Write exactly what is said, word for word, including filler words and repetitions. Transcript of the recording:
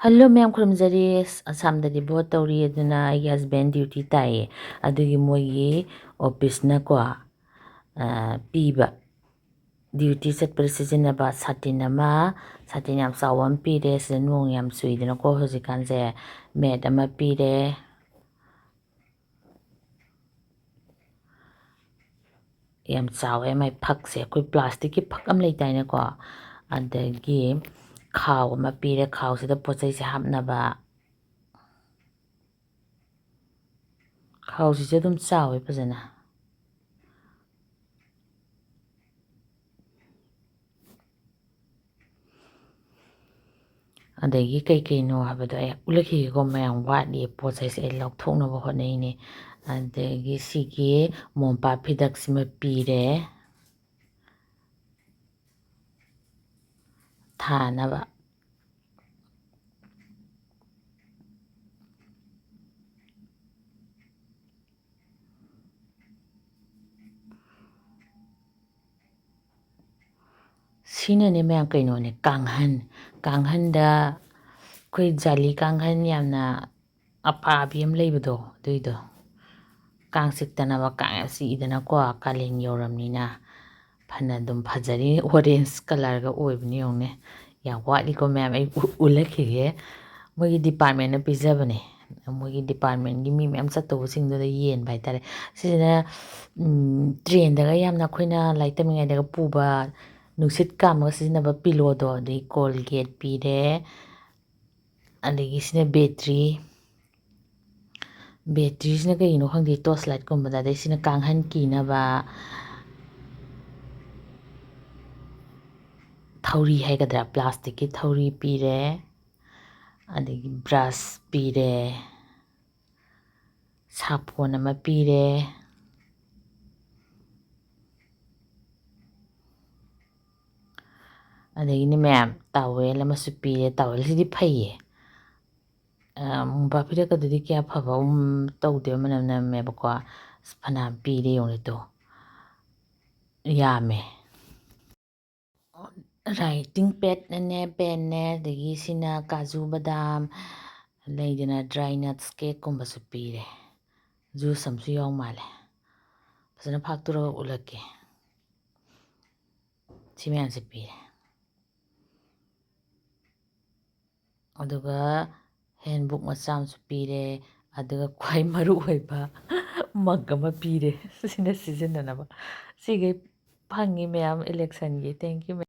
Hello ꯃꯌꯥꯝ, ꯈꯨꯔꯨꯝꯖꯔꯤ꯫ ꯑꯁꯥꯝꯗꯗꯤ vote ꯇꯧꯔꯤ, ꯑꯗꯨꯅ ꯑꯩꯒꯤ ꯍꯁꯕꯦꯟ ꯗ꯭ꯌꯨꯇꯤ ꯇꯥꯏꯌꯦ꯫ ꯑꯗꯨꯒꯤ ꯃꯣꯏꯒꯤ ꯑꯣꯐꯤꯁꯅꯀꯣ, ꯑ, ꯄꯤꯕ ꯗ꯭ꯌꯨꯇꯤ ꯆꯠꯄꯗ ꯁꯤꯖꯤꯟꯅꯕ ꯁꯥꯇꯤꯟ ꯑꯃ, ꯁꯥꯇꯤꯟ ꯌꯥꯝ ꯆꯥꯎꯕ ꯑꯃ ꯄꯤꯔꯦ꯫ ꯁꯤꯗ ꯅꯣꯡ ꯌꯥꯝ ꯆꯨꯏꯗꯅꯀꯣ ꯍꯧꯖꯤꯛꯀꯥꯟꯁꯦ꯫ ꯃꯦꯠ ꯑꯃ ꯄꯤꯔꯦ꯫ ꯌꯥꯝ ꯆꯥꯎꯋꯦ ꯃꯥꯏ ꯐꯛꯁꯦ꯫ ꯑꯩꯈꯣꯏ ꯄ꯭ꯂꯥꯁꯇꯤꯛꯀꯤ ꯐꯛ ꯑꯃ ꯂꯩꯗꯥꯏꯅꯦꯀꯣ, ꯑꯗꯒꯤ ꯈꯥꯎ ꯑꯃ ꯄꯤꯔꯦ꯫ ꯈꯥꯎꯁꯤꯗ ꯄꯣꯠ ꯆꯩꯁꯦ ꯍꯥꯞꯅꯕ꯫ ꯈꯥꯎꯁꯤꯁꯨ ꯑꯗꯨꯝ ꯆꯥꯎꯋꯦ ꯐꯖꯅ꯫ ꯑꯗꯒꯤ ꯀꯩ ꯀꯩꯅꯣ ꯍꯥꯏꯕꯗꯣ ꯑꯩ ꯎꯠꯂꯛꯈꯤꯒꯦꯀꯣ꯫ ꯃꯌꯥꯝ ꯋꯥꯠꯂꯤ ꯄꯣꯠ ꯆꯩꯁꯦ ꯑꯩ ꯂꯧꯊꯣꯛꯅꯕ ꯍꯣꯠꯅꯩꯅꯦ꯫ ꯑꯗꯒꯤ ꯁꯤꯒꯤ ꯃꯣꯝꯄꯥꯛ ꯐꯤꯗꯛꯁꯤꯃ ꯄꯤꯔꯦ ꯊꯥꯅꯕ꯫ ꯁꯤꯅꯅꯦ ꯃꯌꯥꯝ ꯀꯩꯅꯣꯅꯦ, ꯀꯥꯡꯍꯟ꯫ ꯀꯥꯡꯍꯟꯗ ꯑꯩꯈꯣꯏ ꯖꯥꯂꯤ ꯀꯥꯡꯍꯟ ꯌꯥꯝꯅ ꯑꯄꯥꯕꯤ ꯑꯃ ꯂꯩꯕꯗꯣ, ꯑꯗꯨꯏꯗꯣ꯫ ꯀꯥꯡ ꯆꯤꯛꯇꯅꯕ, ꯀꯥꯡ ꯌꯥꯝ ꯆꯤꯛꯏꯗꯅꯀꯣ, ꯀꯥꯂꯦꯟ ꯌꯧꯔꯝꯅꯤꯅ꯫ ꯐꯅ ꯑꯗꯨꯝ ꯐꯖꯔꯤ, ꯑꯣꯔꯦꯟꯖ ꯀꯂꯔꯒ ꯑꯣꯏꯕꯅꯤ ꯌꯦꯡꯉꯨꯅꯦ꯫ ꯌꯥꯝ ꯋꯥꯠꯂꯤꯀꯣ ꯃꯌꯥꯝ, ꯑꯩ ꯎ-, ꯎꯠꯂꯛꯈꯤꯒꯦ꯫ ꯃꯣꯏꯒꯤ ꯗꯤꯄꯥꯔꯠꯃꯦꯟꯅ ꯄꯤꯖꯕꯅꯦ꯫ ꯃꯣꯏꯒꯤ ꯗꯤꯄꯥꯔꯠꯃꯦꯟꯒꯤ ꯃꯤ ꯃꯌꯥꯝ ꯆꯠꯇꯧꯕꯁꯤꯡꯗꯨꯗ ꯌꯦꯟꯕ ꯍꯥꯏꯇꯥꯔꯦ꯫ ꯁꯤꯁꯤꯅ, ꯎꯝ, ꯇ꯭ꯔꯦꯟꯗꯒ ꯌꯥꯝꯅ ꯑꯩꯈꯣꯏꯅ ꯂꯥꯏꯔꯤꯛ ꯇꯝꯃꯤꯉꯩꯗꯒ ꯄꯨꯕ ꯅꯨꯡꯁꯤꯠ ꯀꯥꯝꯃꯒ ꯁꯤꯖꯤꯟꯅꯕ ꯄꯤꯂꯣꯗꯣ, ꯑꯗꯩ ꯀꯣꯜꯒꯦꯠ ꯄꯤꯔꯦ꯫ ꯑꯗꯒꯤ ꯁꯤꯅ ꯕꯦꯇ꯭ꯔꯤ꯫ ꯕꯦꯇ꯭ꯔꯤꯁꯤꯅ ꯀꯩꯒꯤꯅꯣ ꯈꯪꯗꯦ, ꯇꯣꯔꯆ ꯂꯥꯏꯠꯀꯨꯝꯕꯗ꯫ ꯑꯗꯩ ꯁꯤꯅ ꯀꯥꯡꯍꯟ ꯀꯤꯅꯕ ꯊꯧꯔꯤ ꯍꯥꯏꯒꯗ꯭ꯔꯥ, ꯄ꯭ꯂꯥꯁꯇꯤꯛꯀꯤ ꯊꯧꯔꯤ ꯄꯤꯔꯦ꯫ ꯑꯗꯒꯤ ꯕ꯭ꯔꯁ ꯄꯤꯔꯦ꯫ ꯁꯥꯄꯣꯟ ꯑꯃ ꯄꯤꯔꯦ꯫ ꯑꯗꯒꯤꯅꯦ ꯃꯌꯥꯝ, ꯇꯥꯋꯦꯜ ꯑꯃꯁꯨ ꯄꯤꯔꯦ꯫ ꯇꯥꯋꯦꯜꯁꯤꯗꯤ ꯐꯩꯌꯦ꯫ ꯑ, ꯃꯣꯝꯄꯥꯛ ꯐꯤꯗꯛꯀꯗꯨꯗꯤ ꯀꯌꯥ ꯐꯕ, ꯎꯝ, ꯇꯧꯗꯦꯕ, ꯃꯅꯝ ꯅꯝꯃꯦꯕꯀꯣ꯫ ꯑꯁ, ꯐꯅꯌꯥꯝ ꯄꯤꯔꯦ ꯌꯦꯡꯉꯨꯅꯦ ꯇꯨ꯫ ꯌꯥꯝꯃꯦ꯫ Writing padꯅꯦ, penꯅꯦ, ꯑꯗꯒꯤ ꯁꯤꯅ ꯀꯥꯖꯨ ꯕꯗꯥꯝ, ꯂꯩꯗꯅ dry nuts cakeꯀꯨꯝꯕꯁꯨ ꯄꯤꯔꯦ꯫ Juice ꯑꯃꯁꯨ ꯌꯥꯎ ꯃꯥꯜꯂꯦ꯫ ꯐꯖꯅ ꯐꯥꯛꯇꯣꯔꯒ ꯎꯠꯂꯛꯀꯦ꯫ ꯁꯤ ꯃꯌꯥꯝꯁꯦ ꯄꯤꯔꯦ꯫ ꯑꯗꯨꯒ handbook ꯃꯆꯥ ꯑꯃꯁꯨ ꯄꯤꯔꯦ꯫ ꯑꯗꯨꯒ ꯈ꯭ꯋꯥꯏ ꯃꯔꯨ ꯑꯣꯏꯕ mug ꯑꯃ ꯄꯤꯔꯦ, ꯁꯤꯅ ꯁꯤꯖꯤꯟꯅꯅꯕ꯫ ꯁꯤꯈꯩ ꯐꯪꯉꯤ ꯃꯌꯥꯝ electionꯒꯤ꯫ Thank you, ma'am꯫